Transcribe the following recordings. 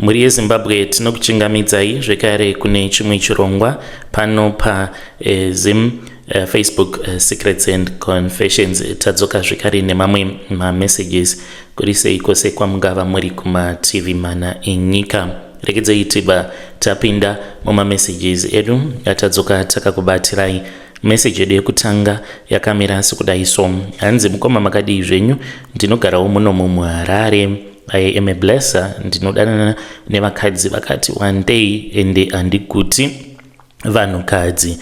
Mhuri yeZimbabwe, tinokuchingamidzai zvekare kune chimwe chirongwa pano paZim Facebook Secrets and Confessions. Tadzoka zvekare nemamwe mamessages. Kuri sei kwose kwamungava muri kumativi mana enyika? Regedzei tibva tapinda mumamessages edu atadzoka takakubatirai. Message yedu yekutanga yakamira sekudai so: Hanzi, "Mukoma, makadii zvenyu? Ndinogarawo munomu muHarare. I am a blesser. Ndinodanana nevakadzi vakati one day, ende handiguti vanhukadzi,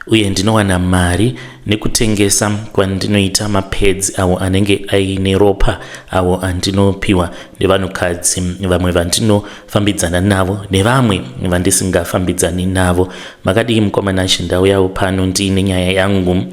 uye ndinowana mari nekutengesa kwandinoita mapads avo anenge aine ropa, avo andinopiwa nevanhukadzi vamwe vandinofambidzana navo nevamwe vandisingafambidzani navo. Makadii, mukoma Nashe? Ndauyawo pano ndiine nyaya yangu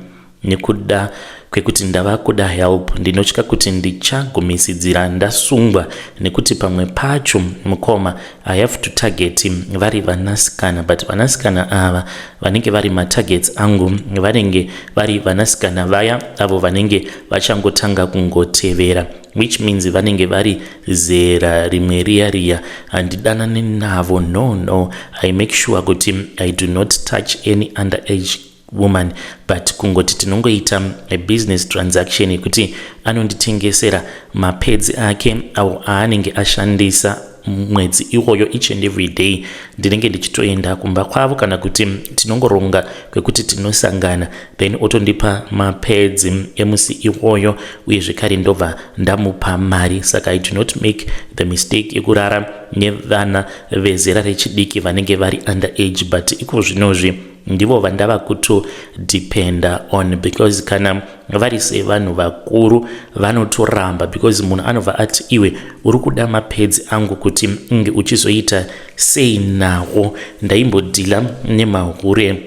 nekuda kwekuti ndava kuda help. Ndinotya kuti ndichagumisidzira ndasungwa, nekuti pamwe pacho, mukoma, I have to target vari vanasikana, but vanasikana ava vanenge vari matargets angu vanenge vari vanasikana vaya avo vanenge vachangotanga kungotevera, which means vanenge vari zera rimwe riya riya. Handidanani navo, no. I make sure kuti I do not touch any underage woman, but kungoti tinongoita a business transaction yekuti anonditengesera mapads ake awo aanenge ashandisa mwedzi iwoyo. Each and every day ndinenge ndichitoenda kumba kwavo, kana kuti tinongoronga kwekuti tinosangana, then otondipa mapads emusi iwoyo, uye zvekare ndobva ndamupa mari. Saka I do not make the mistake yekurara nevana vezera rechidiki vanenge vari under age, but iko zvinozvi ndivo vandava kutodependa on, because kana vari sevanhu vakuru vanotoramba, because munhu anobva ati, 'Iwe uri kuda mapads angu kuti unge uchizoita sei nawo?' Ndaimbodhila nemahure.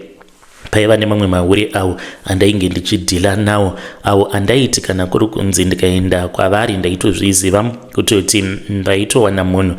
Paiva nemamwe mahure awo andainge ndichidhila nawo, awo andaiti kana kuri kunzi ndikaenda kwavari, ndaitozviziva kutoti ndaitowana munhu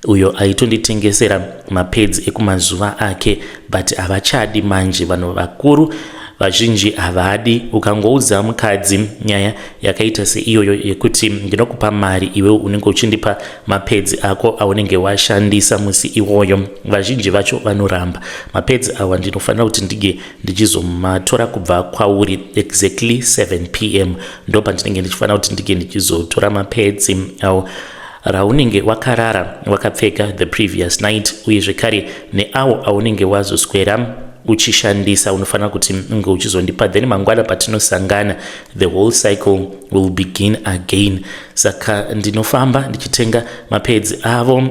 uyo aitonditengesera mapads ekumazuva ake, but havachadi manje. Vanhu vakuru vazhinji havadi. Ukangoudza mukadzi nyaya yakaita seiyoyo yekuti ndinokupa mari, iwe unenge uchindipa mapads ako aunenge washandisa musi iwoyo, vazhinji vacho vanoramba. Mapads awa ndinofanira kuti ndinge ndichizomatora kubva kwauri exactly 7 p.m. Ndo pandinenge ndichifanira kuti ndinge ndichizotora mapads awo raunenge wakarara wakapfeka the previous night, uye zvekare neawo aunenge wazoswera uchishandisa, unofanira kuti unge uchizondipa. Then mangwana patinosangana, the whole cycle will begin again. Saka ndinofamba ndichitenga mapads avo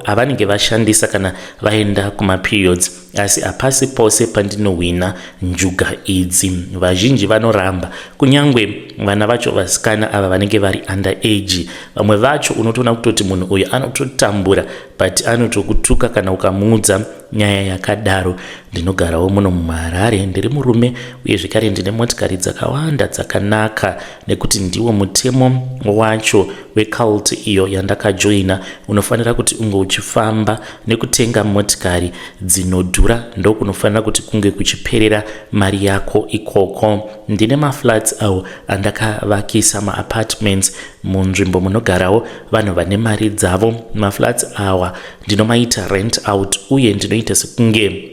avanenge vashandisa kana vaenda kumaperiods, asi hapasi pose pandinohwina njuga idzi. Vazhinji vanoramba, kunyange vana vacho vasikana ava vanenge vari under age. Vamwe vacho unotoona kutoti munhu uyu anototambura, but anotokutuka kana ukamuudza nyaya yakadaro. Ndinogarawo muno muHarare. Ndiri murume, uye zvekare ndine motikari dzakawanda dzakanaka, nekuti ndiwo mutemo wacho wecult iyo yandakajoina. Unofanira kuti unge uchifamba nekutenga motikari dzinodhura, ndokunofanira kuti kunge kuchiperera mari yako ikoko. Ndine maflats awo andakavakisa, maapartments munzvimbo munogarawo vanhu vane mari dzavo. Maflats awa ndinomaita rent out, uye ndinoita sekunge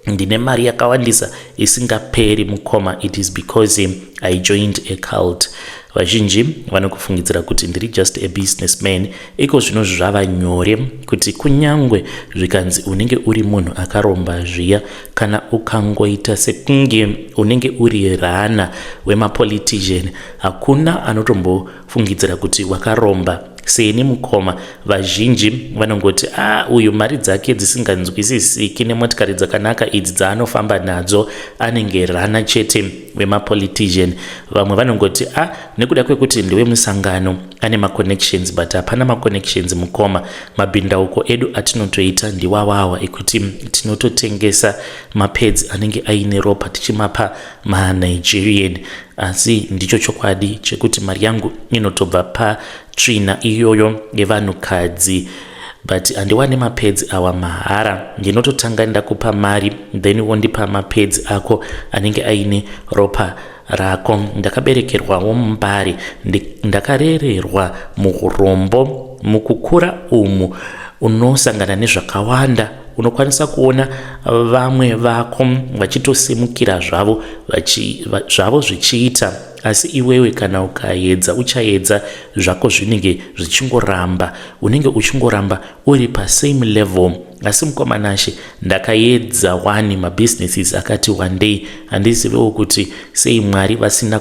ndine mari yakawandisa isingaperi. Mukoma, it is because I joined a cult. Vazhinji vanokufungidzira kuti ndiri just a businessman. Iko zvino zvava nyore kuti kunyangwe zvikanzi unenge uri munhu akaromba zviya, kana ukangoita sekunge unenge uri rana wemapolitician, hakuna anotombofungidzira kuti wakaromba. Seni, mukoma, vazhinji vanongoti, "A ah, uyu mari dzake dzisinganzwisisiki nemotikari dzakanaka idzi dzaanofamba nadzo, anenge rana chete wemapolitician." Vamwe vanongoti, "A ah, nekuda kwekuti ndewemusangano, ane maconnections." But hapana maconnections, mukoma. Mabhindauko edu atinotoita ndiwawawa ekuti tinototengesa mapads anenge aine ropa tichimapa maNigerian. Asi ndicho chokwadi chekuti mari yangu inotobva patsvina iyoyo yevanhukadzi, but handiwani mapads awa mahara. Ndinototanga ndakupa mari, then wondipa mapads ako anenge aine ropa rako. Ndakaberekerwawo muMbare, ndakarererwa muurombo. Mukukura umu Unosangana nezvakawanda. Unokwanisa kuona vamwe vako vachitosimukira zvavo zvavo zvichiita, asi iwewe kana ukaedza, uchaedza zvako, zvinenge zvichingoramba, unenge uchingoramba uri pasame level. Asi mukomanashe, ndakaedza wani mabusinesses akati wandei. Handizivewo kuti sei Mwari vasina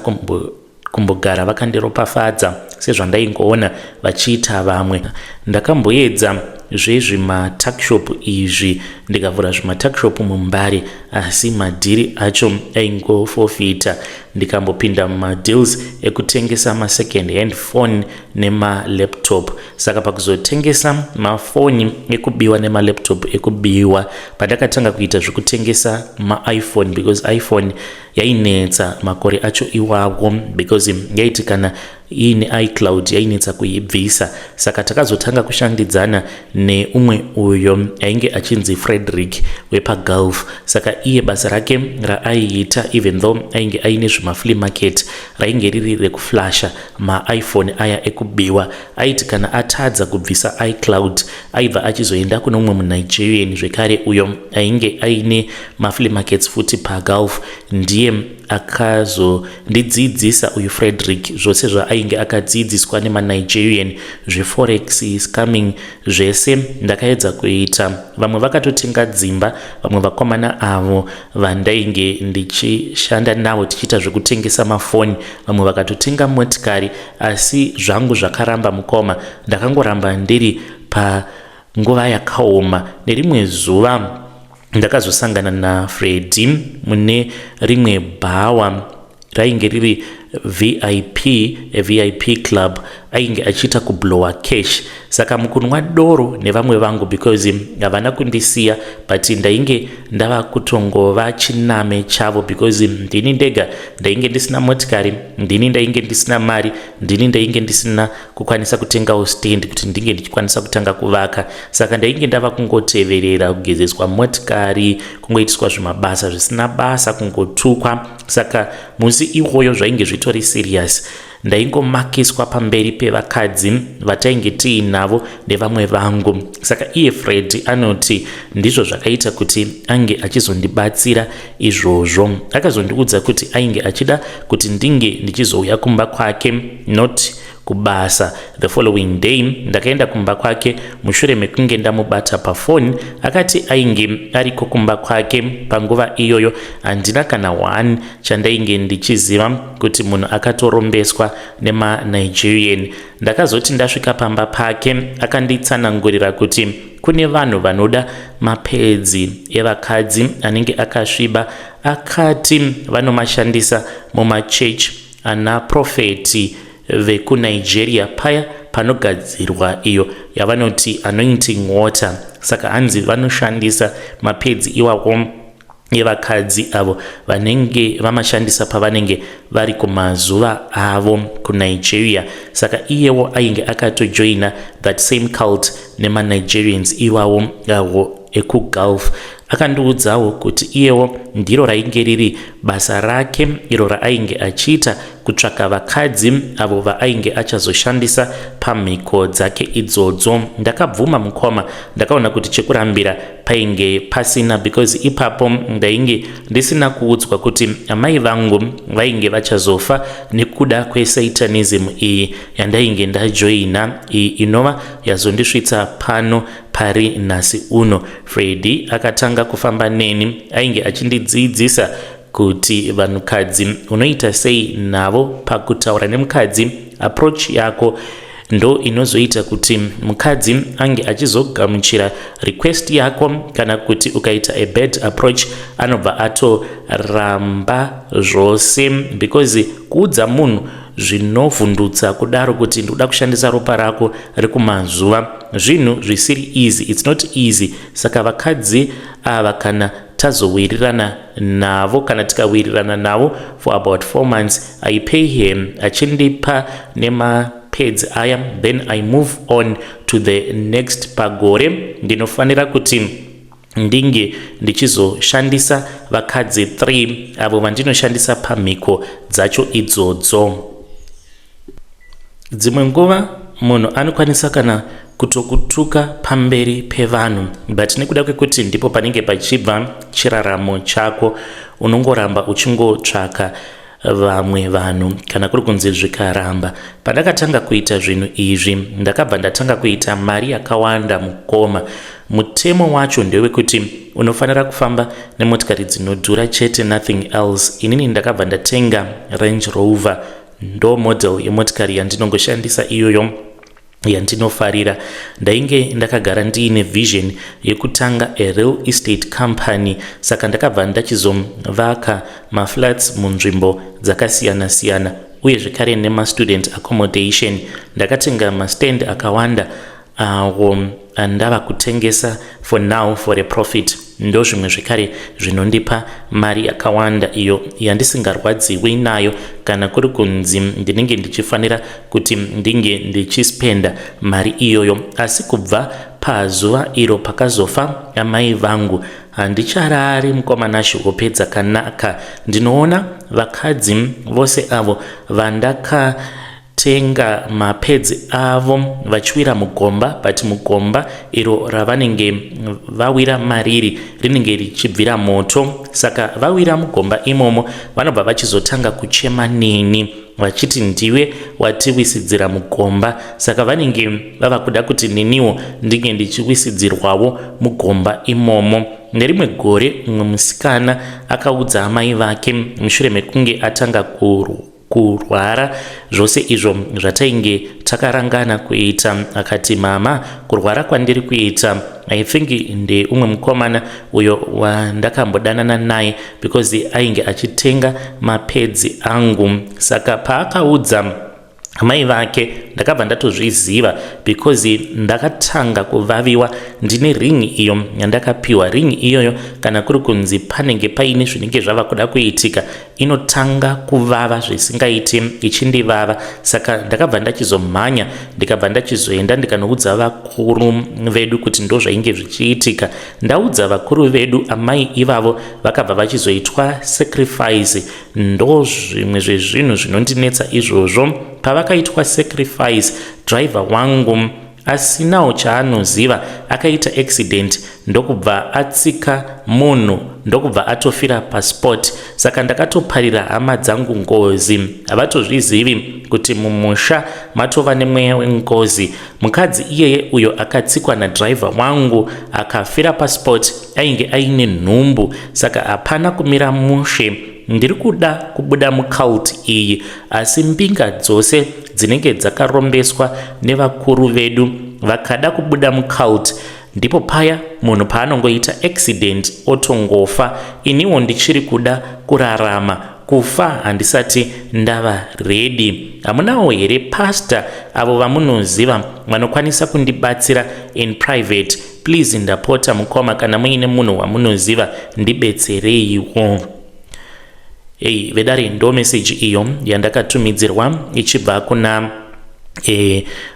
kumbogara vakandiropafadza sezvandaingoona vachiita vamwe. Ndakamboedza zvezvimatuckshop izvi, ndikavhura zvimatuckshop muMbare, asi madhiri acho aingofofita. Ndikambopinda mumadeals ekutengesa masecond hand phone nemalaptop. Saka pakuzotengesa mafoni ekubiwa nemalaptop ekubiwa, pandakatanga kuita zvekutengesa maiPhone, because iPhone yainetsa makore acho iwawo, because yaiti kana iine iCloud yainetsa kuibvisa. Saka takazotanga kushandidzana neumwe uyo ainge achinzi Frederick wepaGulf. Saka iye basa rake raaiita, even though ainge aine zvimaflea market, rainge riri rekuflasha maiPhone aya ekubiwa. Aiti kana atadza kubvisa iCloud, aibva achizoenda kune umwe muNigerian zvekare uyo ainge aine maflea markets futi paGulf. Ndiye akazondidzidzisa uyu Frederick zvose zvaainge akadzidziswa nemaNigerian, zveforex, scamming, zvese. Ndakaedza kuita. Vamwe vakatotenga dzimba, vamwe vakomana avo vandainge ndichishanda navo tichiita zvekutengesa mafoni, vamwe vakatotenga motikari, asi zvangu zvakaramba mukoma. Ndakangoramba ndiri panguva yakaoma. Nerimwe zuva ndakazosangana naFredi mune rimwe bhawa rainge riri VIP, VIP club. Ainge achiita kublowa cash. Saka mukunwa doro nevamwe vangu, because havana kundisiya, but ndainge ndava kutongova chiname chavo, because ndini ndega ndainge ndisina motikari, ndini ndainge ndisina mari, ndini ndainge ndisina kukwanisa kutengawo stand kuti ndinge ndichikwanisa kutanga kuvaka. Saka ndainge ndava kungoteverera, kugezeswa motikari, kungoitiswa zvimabasa zvisina basa, kungotukwa. Saka musi iwoyo zvainge zvitori serious. Ndaingomakiswa pamberi pevakadzi vatainge tiinavo nevamwe vangu. Saka iye Fred anoti ndizvo zvakaita kuti ange achizondibatsira izvozvo. Akazondiudza kuti ainge achida kuti ndinge ndichizouya kumba kwake, not kubasa. The following day ndakaenda kumba kwake mushure mekunge ndamubata pafoni. Akati ainge ariko kumba kwake panguva iyoyo. Handina kana one chandainge ndichiziva kuti munhu akatorombeswa nemaNigerian. Ndakazoti ndasvika pamba pake, akanditsanangurira kuti kune vanhu vanoda mapads evakadzi anenge akasviba. Akati vanomashandisa mumachechi ana profeti vekuNigeria, paya panogadzirwa iyo yavanoti anointing water. Saka hanzi vanoshandisa mapads iwawo evakadzi avo vanenge vamashandisa pavanenge vari kumazuva avo kuNigeria. Saka iyewo ainge akatojoina that same cult nemaNigerians iwawo avo ekuGulf. Akandiudzawo kuti iyewo ndiro rainge riri basa rake iro raainge achiita, kutsvaka vakadzi avo vaainge achazoshandisa pamhiko dzake idzodzo. Ndakabvuma mukoma. Ndakaona kuti chekurambira painge pasina, because ipapo ndainge ndisina kuudzwa kuti amai vangu vainge vachazofa nekuda kwesatanism iyi yandainge ndajoina, iyi inova yazondisvitsa pano pari nhasi uno. Fredi akatanga kufamba neni. Ainge achindidzidzisa kuti vanhukadzi unoita sei navo. Pakutaura nemukadzi, approach yako ndo inozoita kuti mukadzi ange achizogamuchira request yako, kana kuti ukaita a bad approach, anobva atoramba zvose, because kuudza munhu zvinovhundutsa kudaro kuti ndikuda kushandisa ropa rako rekumazuva, zvinhu zvisiri easy. It's not easy. Saka vakadzi ava, kana tazowirirana navo, kana tikawirirana navo for about 4 months, I pay him, achindipa nemapads aya, then I move on to the next. Pagore ndinofanira kuti ndinge ndichizoshandisa vakadzi 3 avo vandinoshandisa pamhiko dzacho idzodzo. Dzimwe nguva munhu anokwanisa kana Kutokutuka pamberi pevanhu, but nekuda kwekuti ndipo panenge pachibva chiraramo chako, unongoramba uchingotsvaka vamwe vanhu kana kuri kunzi zvikaramba. Pandakatanga kuita zvinhu izvi, ndakabva ndatanga kuita mari yakawanda, mukoma. Mutemo wacho ndewekuti unofanira kufamba nemotikari dzinodhura chete, nothing else. Inini ndakabva ndatenga Range Rover, ndo model yemotikari yandinongoshandisa iyoyo yandinofarira. Ndainge ndakagara ndiine vision yekutanga a real estate company, saka ndakabva ndachizovaka maflats munzvimbo dzakasiyana-siyana, uye zvekare nemastudent accommodation. Ndakatenga mastand akawanda awo andava kutengesa for now for a profit. Ndo zvimwe zvekare zvinondipa mari yakawanda iyo yandisingarwadziwi nayo kana kuri kunzi ndinenge ndichifanira kuti ndinge ndichispenda mari iyoyo. Asi kubva pazuva iro pakazofa amai vangu, handicharari, mukoma Nashi, hope dzakanaka. Ndinoona vakadzi vose avo vandakatenga mapads avo vachiwira mugomba, but mugomba iro ravanenge vawira mariri rinenge richibvira moto. Saka vawira mugomba imomo, vanobva vachizotanga kuchema neni vachiti, "Ndiwe watiwisidzira mugomba." Saka vanenge vava kuda kuti neniwo ndinge ndichiwisidzirwawo mugomba imomo. Nerimwe gore mumwe musikana akaudza amai vake mushure mekunge atanga kurwara zvose izvo zvatainge takarangana kuita. Akati, "Mama, kurwara kwandiri kuita, I think ndeumwe mukomana uyo wandakambodanana naye, because ainge achitenga mapads angu." Saka paakaudza amai vake, ndakabva ndatozviziva because ndakatanga kuvaviwa. Ndine ring iyo yandakapiwa. Ring iyoyo, kana kuri kunzi panenge paine zvinenge zvava kuda kuitika, inotanga kuvava zvisingaiti, ichindivava. Saka ndakabva ndachizomhanya, ndikabva ndachizoenda, ndikanoudza vakuru vedu kuti ndo zvainge zvichiitika. Ndaudza vakuru vedu, amai ivavo vakabva vachizoitwa sacrifice. Ndo zvimwe zvezvinhu zvinondinetsa izvozvo. Pavakaitwa sacrifice, driver wangu asinawo chaanoziva akaita accident, ndokubva atsika munhu, ndokubva atofira paspot. Saka ndakatoparira hama dzangu ngozi. Havatozvizivi kuti mumusha matova nemweya wengozi. Mukadzi iyeye uyo akatsikwa nadhiraivha wangu akafira paspot ainge aine nhumbu, saka hapana kumira mushe. Ndiri kuda kubuda mucult iyi, asi mbinga dzose dzinenge dzakarombeswa nevakuru vedu vakada kubuda mucult, ndipo paya munhu paanongoita accident otongofa. Iniwo ndichiri kuda kurarama, kufa handisati ndava ready. Hamunawo here pastor avo vamunoziva vanokwanisa kundibatsira in private? Please, ndapota mukoma, kana muine munhu wamunoziva, ndibetsereiwo. Ei vedare, ndo meseji iyo yandakatumidzirwa ichibva kuna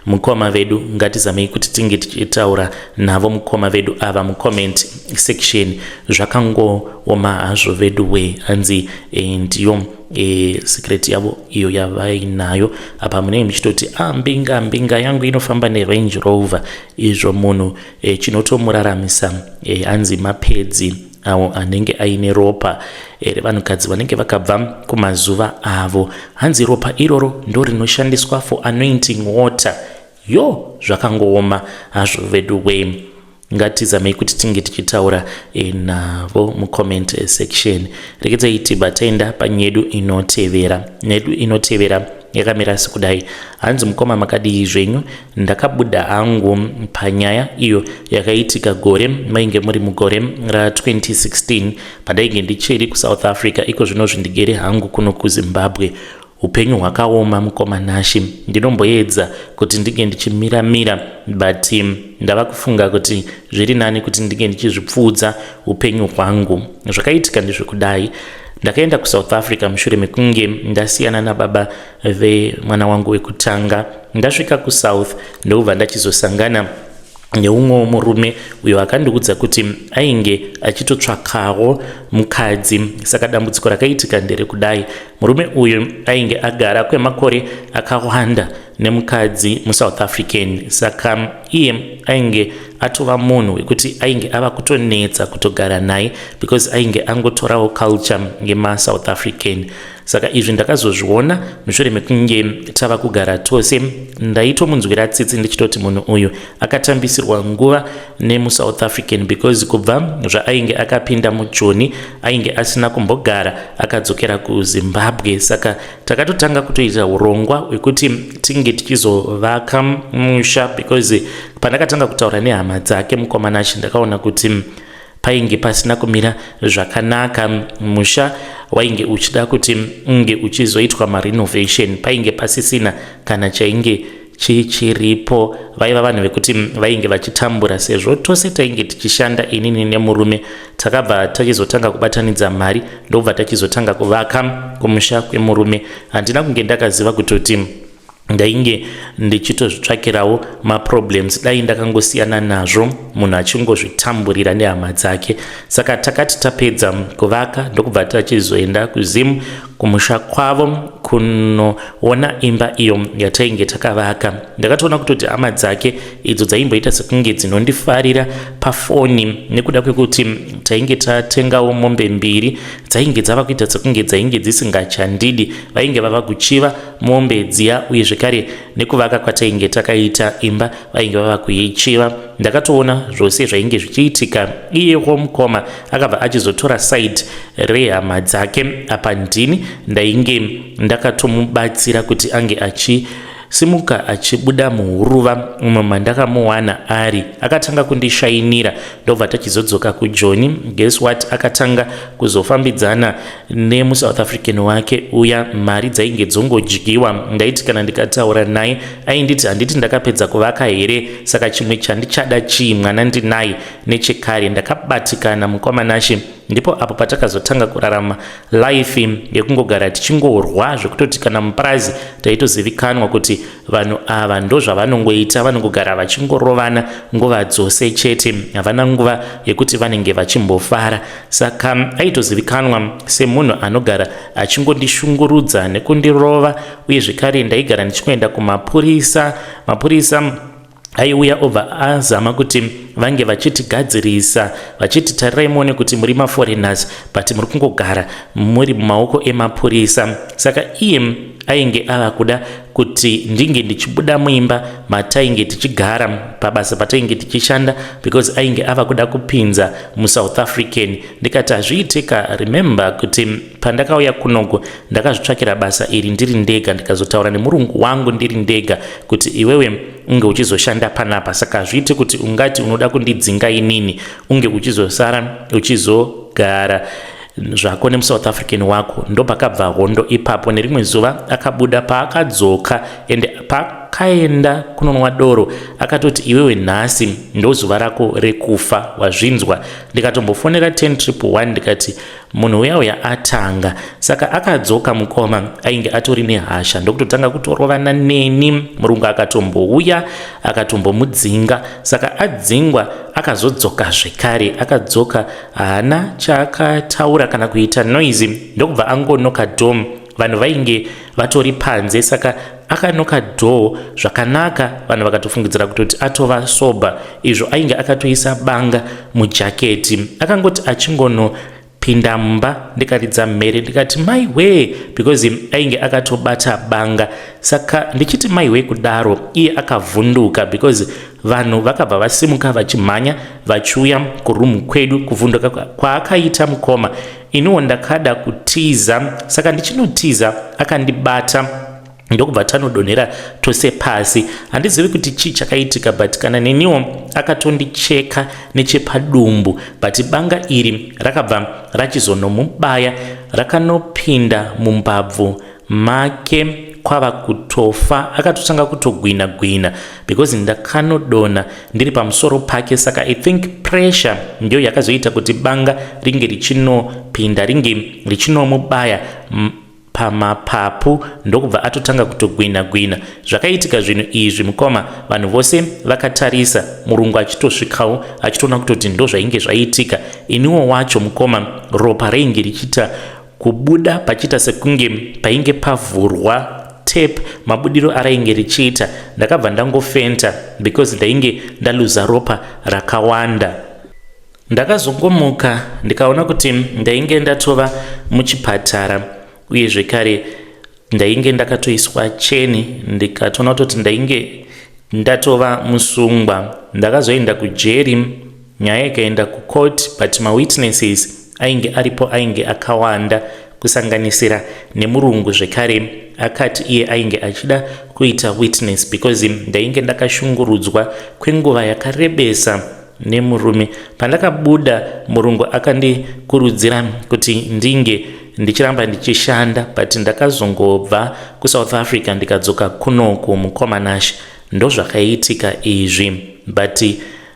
mukoma vedu. Ngatizamei kuti tinge tichitaura navo mukoma vedu ava mucomment section. Zvakangooma hazvo vedu we. Hanzi ndiyo secret yavo iyo yavainayo apa. Munenge muchitoti, "Ah, mbinga yangu inofamba neRange Rover," izvo munhu chinotomuraramisa hanzi mapads awo anenge aine ropa revanhukadzi vanenge vakabva kumazuva avo. Hanzi ropa iroro ndo rinoshandiswa for anointing water. Yo, zvakangooma hazvo vedu we. Ngatizamei kuti tinge tichitaura navo mucomment section. Rekedzai tibva taenda panyedu inotevera. Nyedu inotevera yakamira sekudai. Hanzi, "Mukoma, makadii zvenyu? Ndakabuda hangu panyaya iyo yakaitika gore mainge muri mugore ra2016 pandainge ndichiri kuSouth Africa. Iko zvinozvi ndigere hangu kuno kuZimbabwe. Upenyu hwakaoma, mukoma Nashi. Ndinomboedza kuti ndinge ndichimiramira, but ndava kufunga kuti zviri nani kuti ndinge ndichizvipfuudza upenyu hwangu. Zvakaitika ndezvekudai: ndakaenda kuSouth Africa mushure mekunge ndasiyana nababa vemwana wangu wekutanga. Ndasvika kuSouth, ndokubva ndachizosangana neumwewo murume uyo akandiudza kuti ainge achitotsvakawo mukadzi. Saka dambudziko rakaitika nderekudai: murume uyu ainge agara kwemakore akawanda. nemukadzi muSouth African. Saka iye ainge atova munhu wekuti ainge ava kutonetsa kutogara naye because ainge angotorawo culture yemaSouth African. Saka izvi ndakazozviona mushure mekunge tava kugara tose. Ndaitomunzwira tsitsi ndichitoti munhu uyu akatambisirwa nguva nemuSouth African, because kubva zvaainge akapinda muJoni ainge asina kumbogara akadzokera kuZimbabwe. Saka takatotanga kutoita urongwa hwekuti tinge tichizovaka musha, because pandakatanga kutaura nehama dzake, mukomanachi, ndakaona kuti painge pasina kumira zvakanaka. Musha wainge uchida kuti unge uchizoitwa marenovation, painge pasisina kana chainge chichiripo. Vaiva vanhu vekuti vainge vachitambura. Sezvo tose tainge tichishanda, inini nemurume, takabva tachizotanga kubatanidza mari, ndobva tachizotanga kuvaka kumusha kwemurume. Handina kunge ndakaziva kutoti ndainge ndichitozvitsvakirawo maproblems. Dai ndakangosiyana nazvo, munhu achingozvitamburira nehama dzake. Saka takati tapedza kuvaka, ndokubva tachizoenda kuZimu kumusha kwavo kunoona imba iyo yatainge takavaka. Ndakatoona kutoti hama dzake idzo dzaimboita sekunge dzinondifarira pafoni nekuda kwekuti tainge tatengawo mombe mbiri, dzainge dzava kuita sekunge dzainge dzisingachandidi. Vainge vava kuchiva mombe dziya, uye zvekare nekuvaka kwatainge takaita imba vainge vava kuichiva. Ndakatoona zvose zvainge zvichiitika. Iyewo mukoma akabva achizotora side rehama dzake. Apa ndini ndainge ndakatomubatsira kuti ange achisimuka achibuda muhuruva umo mandakamuwana ari. Akatanga kundishainira, ndobva tachizodzoka kuJoni. Guess what? Akatanga kuzofambidzana nemuSouth African wake uya. Mari dzainge dzongodyiwa. Ndaiti kana ndikataura naye ainditi, "Handiti ndakapedza kuvaka here? Saka chimwe chandichada chii? Mwana ndinaye nechekare." Ndakabatikana, mukomanashi. Ndipo apo patakazotanga kurarama life yekungogara tichingorwa, zvekutoti kana mupurazi taitozivikanwa kuti vanhu ava ndo zvavanongoita, vanongogara vachingorovana nguva dzose chete, havana nguva yekuti vanenge vachimbofara. Saka aitozivikanwa semunhu anogara achingondishungurudza nekundirova, uye zvekare ndaigara ndichingoenda kumapurisa. Mapurisa aiuya obva azama kuti vange vachitigadzirisa, vachiti, "Tarirai muone kuti muri maforeigners, but muri kungogara muri mumaoko emapurisa." Saka iye ainge ava kuda kuti ndinge ndichibuda muimba matainge tichigara, pabasa patainge tichishanda, because ainge ava kuda kupinza muSouth African. Ndikati, "Hazviitika. Remember kuti pandakauya kunoku ndakazvitsvakira basa iri ndiri ndega, ndikazotaura nemurungu wangu ndiri ndega kuti iwewe unge uchizoshanda panapa. Saka hazviiti kuti ungati unoda kundidzinga inini, unge uchizosara uchizogara zvako nemuSouth African wako." Ndopakabva hondo ipapo. Nerimwe zuva akabuda, paakadzoka ende paakaenda kunonwa doro, akatoti, "Iwewe, nhasi ndozuva rako rekufa, wazvinzwa?" Ndikatombofonera 10111, ndikati munhu uya uya atanga. Saka akadzoka mukoma ainge atori nehasha, ndokutotanga kutorovana neni. Murungu akatombouya akatombomudzinga. Saka adzingwa akazodzoka zvekare. Akadzoka, haana chaakataura kana kuita noise, ndokubva angonoka door. Vanhu vainge vatori panze. Saka akanoka door zvakanaka, vanhu vakatofungidzira kutoti atova sober, izvo ainge akatoisa banga mujaketi. Akangoti achingonopinda mumba, ndikaridza mhere ndikati, "Maiwe!" because ainge akatobata banga. Saka ndichiti "Maiwe" kudaro, iye akavhunduka because vanhu vakabva vasimuka vachimhanya vachiuya kurumu kwedu. Kuvhunduka kwaakaita mukoma, iniwo ndakada kutiza. Saka ndichinotiza akandibata, ndokubva tanodonhera tose pasi. Handizivi kuti chii chakaitika, but kana neniwo akatondicheka nechepadumbu, but banga iri rakabva rachizonomubaya, rakanopinda mumbabvu make, kwava kutofa. Akatotanga kutogwina gwina because ndakanodonha ndiri pamusoro pake. Saka I think pressure ndiyo yakazoita kuti banga ringe richinopinda, ringe richinomubaya pamapapu, ndokubva atotanga kutogwina gwina. Zvakaitika zvinhu izvi, mukoma, vanhu vose vakatarisa, murungu achitosvikawo achitoona kutoti ndo zvainge zvaitika. Iniwo wacho, mukoma, ropa rainge richiita kubuda pachiita sekunge painge pavhurwa. Tap mabudiro arainge richiita, ndakabva ndangofenta because ndainge ndaluza ropa rakawanda. Ndakazongomuka ndikaona kuti ndainge ndatova muchipatara, uye zvekare ndainge ndakatoiswa cheni, ndikatoona kutoti ndainge ndatova musungwa. Ndakazoenda kujeri, nyaya ikaenda kucourt, but mawitnesses ainge aripo ainge akawanda, kusanganisira nemurungu zvekare. Akati iye ainge achida kuita witness because ndainge ndakashungurudzwa kwenguva yakarebesa nemurume. Pandakabuda, murungu akandikurudzira kuti ndinge ndichiramba ndichishanda, but ndakazongobva kuSouth Africa ndikadzoka kunoku. Mukoma Nash, ndozvakaitika izvi, but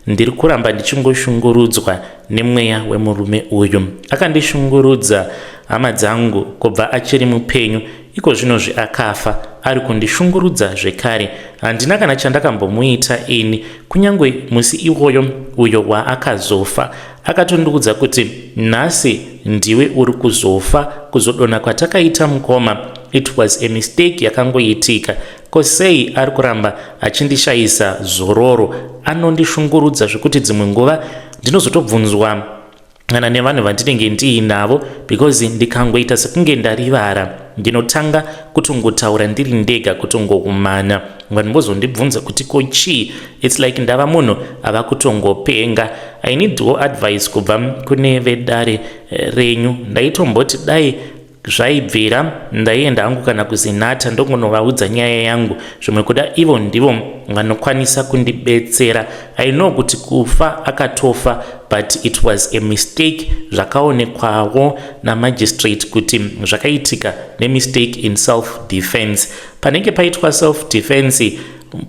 ndiri kuramba ndichingoshungurudzwa nemweya wemurume uyu. Akandishungurudza, hama dzangu, kubva achiri mupenyu. Iko zvinozvi akafa, ari kundishungurudza zvekare. Handina kana chandakambomuita ini. Kunyange musi iwoyo uyo waakazofa, akatondiudza kuti, "Nhasi ndiwe uri kuzofa. Kuzodonha kwatakaita, mukoma, it was a mistake yakangoitika." Ko sei ari kuramba achindishayisa zororo? Anondishungurudza zvekuti dzimwe nguva ndinozotobvunzwa kana nevanhu vandinenge ndiinavo, because ndikangoita sekunge ndarivara, ndinotanga kutongotaura ndiri ndega, kutongoumana. Vanhu vozondibvunza kuti, "Ko chii?" It's like ndava munhu ava kutongopenga. I needwo advice kubva kune vedare renyu. Ndaitomboti dai zvaibvira ndaienda hangu kana kuZinatha, ndongonovaudza nyaya yangu. Zvimwe kuda ivo ndivo vanokwanisa kundibetsera. I know kuti kufa akatofa, but it was a mistake. Zvakaonekwawo namagistrate kuti zvakaitika nemistake in self defense. Panenge paitwa self defense,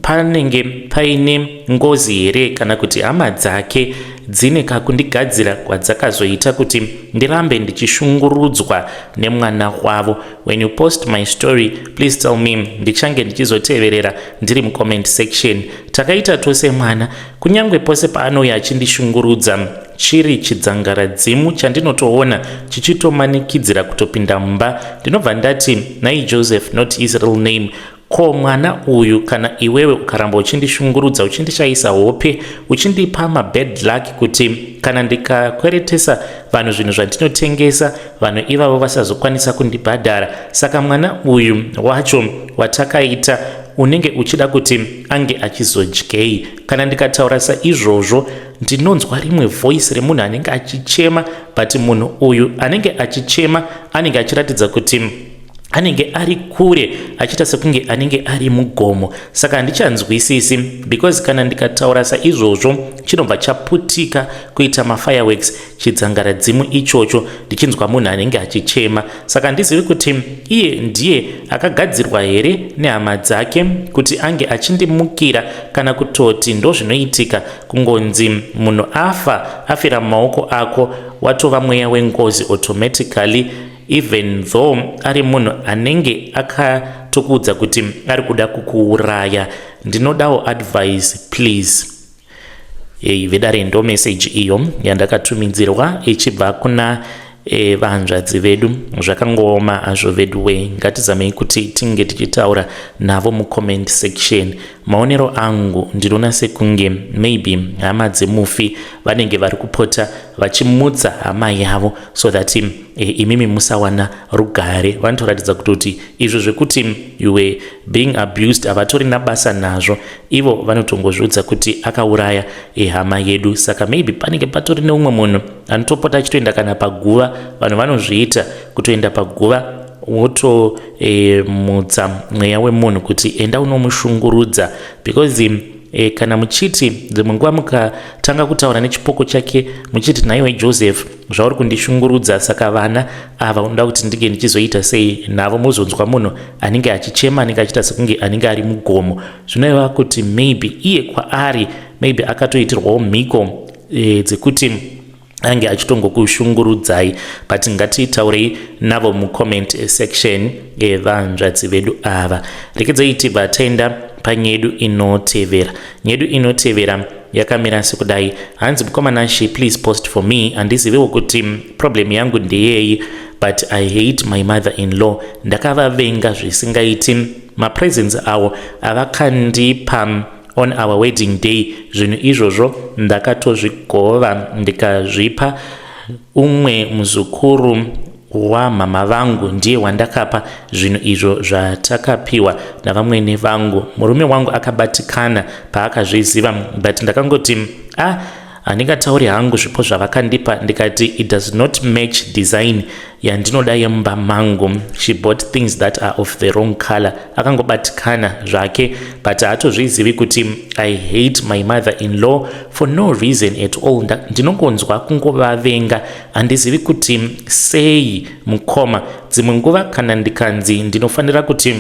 panenge paine ngozi here, kana kuti hama dzake dzine kakundigadzira kwadzakazoita kuti ndirambe ndichishungurudzwa nemwana wavo? When you post my story, please tell me. Ndichange ndichizoteverera ndiri mucomment section. Takaita tose mwana. Kunyange pose paanouya achindishungurudza, chiri chidzangaradzimu chandinotoona chichitomanikidzira kutopinda mumba, ndinobva ndati, "Nai Joseph," not his real name, "ko mwana uyu, kana iwewe ukaramba uchindishungurudza, uchindishayisa hope, uchindipa mabad luck, kuti kana ndikakweretesa vanhu zvinhu zvandinotengesa, vanhu ivavo vasazokwanisa kundibhadhara, saka mwana uyu wacho watakaita unenge uchida kuti ange achizodyei?" Kana ndikataura saizvozvo, ndinonzwa rimwe voice remunhu anenge achichema, but munhu uyu anenge achichema anenge achiratidza kuti anenge ari kure, achiita sekunge anenge ari mugomo. Saka handichanzwisisi, because kana ndikataura saizvozvo, chinobva chaputika kuita mafireworks chidzangaradzimu ichocho, ndichinzwa munhu anenge achichema. Saka handizivi kuti iye ndiye akagadzirwa here nehama dzake kuti ange achindimukira, kana kutoti ndo zvinoitika kungonzi munhu afa, afira mumaoko ako, watova mweya wengozi automatically, even though ari munhu anenge akatokuudza kuti ari kuda kukuuraya. Ndinodawo advice, please. Ei, vedare, ndo message iyo yandakatumidzirwa ichibva kuna vanzvadzi vedu. Zvakangooma hazvo vedu we. Ngatizamei kuti tinge tichitaura navo mucomment section. Maonero angu, ndinoona sekunge maybe hama dzemufi vanenge vari kupota vachimutsa hama yavo so that imimi musawana rugare. Vanotoratidza kutoti izvo zvekuti you were being abused havatorina basa nazvo. Ivo vanotongozviudza kuti akauraya hama yedu. Saka maybe panenge patori neumwe munhu anotopota achitoenda kana paguva. Vanhu vanozviita kutoenda paguva, wotomutsa mweya wemunhu kuti enda unomushungurudza, because kana muchiti dzimwe nguva mukatanga kutaura nechipoko chake muchiti, "Nhaiwe Joseph, zvauri kundishungurudza, saka vana ava unoda kuti ndinge ndichizoita sei navo?" Muzonzwa munhu anenge achichema, anenge achiita sekunge anenge ari mugomo. Zvinoreva kuti maybe iye kwaari maybe akatoitirwawo mhiko dzekuti ange achitongokushungurudzai. But ngatitaurei navo mucomment section, vanzvadzi vedu ava. Rekedzai tibva taenda panyedu inotevera. Nyedu inotevera yakamira sekudai. Hanzi, "Mukoma Nashi, please post for me. Handiziviwo kuti problem yangu ndeyei. But I hate my mother in law. Ndakavavenga zvisingaiti. Mapresents avo avakandipa on our wedding day, zvinhu izvozvo ndakatozvigova, ndikazvipa umwe muzukuru wamama vangu. Ndiye wandakapa zvinhu izvo zvatakapiwa navamwene vangu. Murume wangu akabatikana paakazviziva, but ndakangoti, "Ah, handingatauri hangu zvipo zvavakandipa." Ndikati, "It does not match design yandinoda yemumba mangu. She bought things that are of the wrong color." Akangobatikana zvake, but haatozvizivi kuti I hate my mother in law for no reason at all. Ndinongonzwa kungovavenga, handizivi kuti sei, mukoma. Dzimwe nguva kana ndikanzi ndinofanira kuti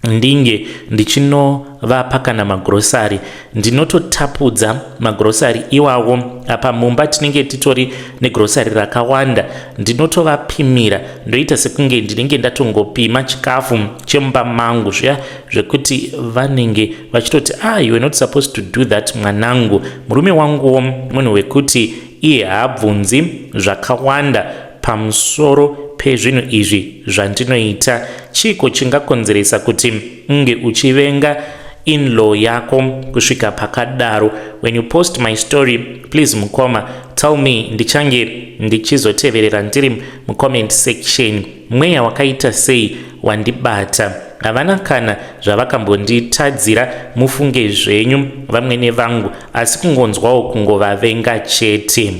ndinge ndichinovapa kana magrosari, ndinototapudza magrosari iwawo. Apa mumba tinenge titori negrosari rakawanda. Ndinotovapimira, ndoita sekunge ndinenge ndatongopima chikafu chemumba mangu zviya, zvekuti vanenge vachitoti, "Ah, you are not supposed to do that, mwanangu." Murume wanguwo munhu wekuti iye haabvunzi zvakawanda pamusoro pezvinhu izvi zvandinoita. Chiko chingakonzeresa kuti unge uchivenga inlaw yako kusvika pakadaro? When you post my story, please, mukoma, tell me. Ndichange ndichizoteverera ndiri mucomment section. Mweya wakaita sei wandibata? Havana kana zvavakambonditadzira, mufunge zvenyu, vamwene vangu, asi kungonzwawo kungovavenga chete.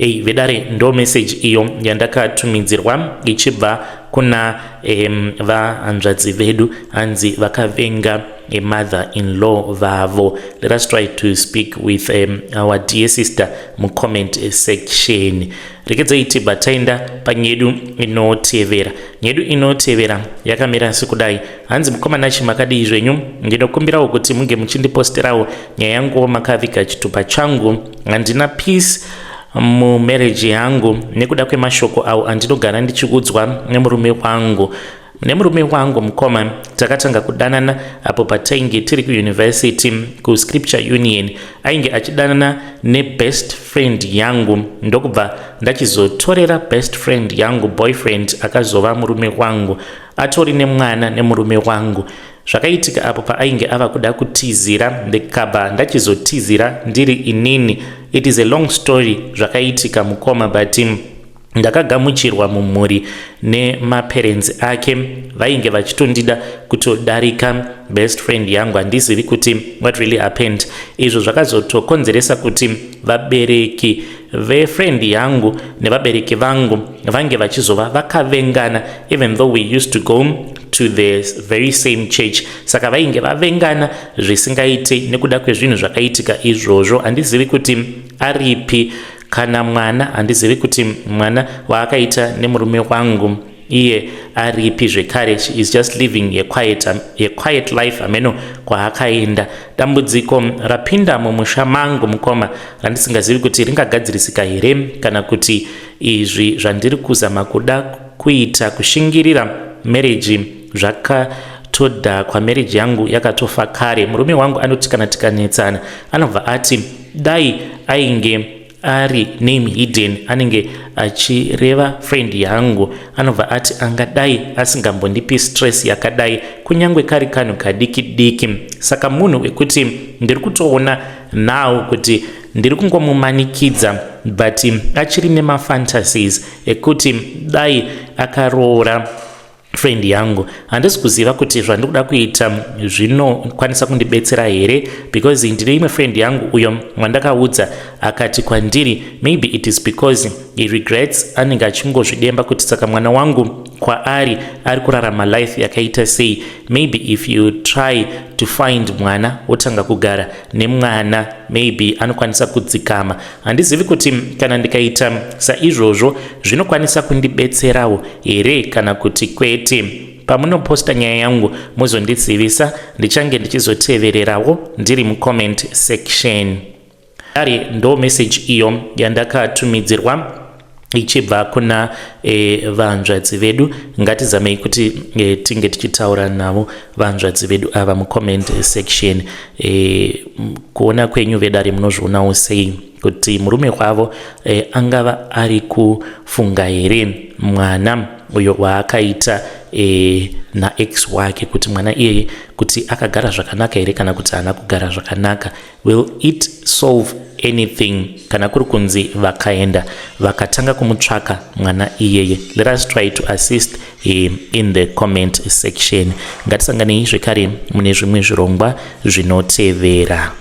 Ei, vedare, ndo meseji iyo yandakatumidzirwa ichibva kuna vahanzvadzi vedu. Hanzi vakavenga mother in law vavo. Let us try to speak with our dear sister mucomment section. Rekedzai tibva taenda panyedu inotevera. Nyedu inotevera yakamira sekudai. Hanzi, "Mukomana chimakadii zvenyu? Ndinokumbirawo kuti munge muchindiposterawo nyaya yangu makaviga chitupa changu. Handina peace mumarriage yangu nekuda kwemashoko awo andinogara ndichiudzwa nemurume wangu. Nemurume wangu, mukoma, takatanga kudanana apo patainge tiri kuuniversity, kuScripture Union. Ainge achidanana nebest friend yangu, ndokubva ndachizotorera best friend yangu boyfriend akazova murume wangu. Atori nemwana nemurume wangu. Zvakaitika apo paainge ava kuda kutizira, ndikabva ndachizotizira ndiri inini. It is a long story zvakaitika, mukoma, but ndakagamuchirwa mumhuri nemaparents ake. Vainge vachitondida kutodarika best friend yangu. Handizivi kuti what really happened. Izvo zvakazotokonzeresa kuti vabereki vefriend yangu nevabereki vangu vange vachizova vakavengana, even though we used to go to the very same church. Saka vainge vavengana zvisingaiti nekuda kwezvinhu zvakaitika izvozvo. Handizivi kuti aripi kana mwana. Handizivi kuti mwana waakaita nemurume wangu iye aripi zvekare. She is just living a quiet life, hameno kwaakaenda. Dambudziko rapinda mumusha mangu, mukoma, randisingazivi kuti ringagadzirisika here kana kuti izvi zvandiri kuzama kuda kuita kushingirira marriage zvakatodhakwa. Marriage yangu yakatofa kare. Murume wangu anoti kana tikanetsana, anobva ati dai ainge ari name hidden, anenge achireva friend yangu, anobva ati angadai asingambondipi stress yakadai, kunyange kari kanhu kadiki diki. Saka munhu wekuti ndiri kutoona now kuti ndiri kungomumanikidza, but achiri nemafantasies ekuti dai akaroora friend yangu. Handisi kuziva kuti zvandikuda kuita zvinokwanisa kundibetsera here, because ndine imwe friend yangu uyo wandakaudza, akati kwandiri maybe it is because he regrets, anenge achingozvidemba kuti saka mwana wangu kwaari ari kurarama life yakaita sei. Maybe if you try to find mwana, wotanga kugara nemwana, maybe anokwanisa kudzikama. Handizivi kuti kana ndikaita saizvozvo zvinokwanisa kundibetserawo here kana kuti kwete. Pamunoposta nyaya yangu, muzondizivisa. Ndichange ndichizotevererawo ndiri mucomment section." Ari ndo message iyo yandakatumidzirwa. Ichibva kuna vanzvadzi vedu. Ngatizamei kuti tinge tichitaura navo vanzvadzi vedu ava mucomment section. Kuona kwenyu vedare, munozvionawo sei kuti murume wavo angava ari kufunga here mwana uyo waakaita naex wake, kuti mwana iyeye kuti akagara zvakanaka here kana kuti haana kugara zvakanaka? Will it solve anything kana kuri kunzi vakaenda vakatanga kumutsvaka mwana iyeye? Let us try to assist him in the comment section. Ngatisanganei zvekare mune zvimwe zvirongwa zvinotevera.